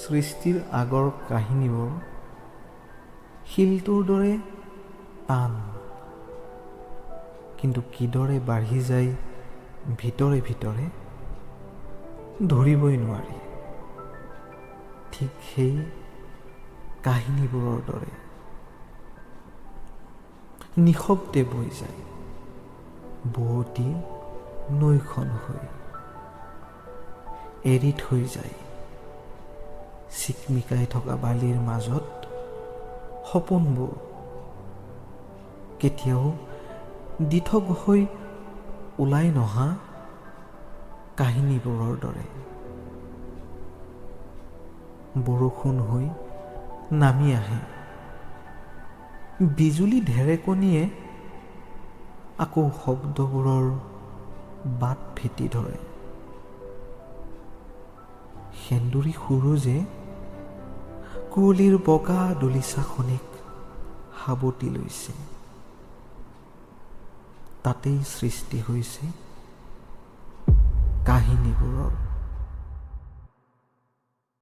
সৃষ্টিৰ আগৰ কাহিনীবোৰ শিলটোৰ দৰে টান, কিন্তু কিদৰে বাঢ়ি যায় ভিতৰে ভিতৰে ধৰিবই নোৱাৰি। ঠিক সেই কাহিনীবোৰৰ দৰে নিশব্দে বৈ যায় বোৱতী নৈখন হৈ, এৰি থৈ যায় চিকমিকাই থকা বালিৰ মাজত সপোনবোৰ, কেতিয়াও দিঠক হৈ ওলাই নহা কাহিনীবোৰৰ দৰে। বৰষুণ হৈ নামি আহে, বিজুলী ঢেৰেকনিয়ে আকৌ শব্দবোৰৰ বাট ভেটি ধৰে। সেন্দুৰী সূৰুজে কুঁৱলীৰ বগা দলিচাখনিক সাৱটি লৈছে। তাতেই সৃষ্টি হৈছে।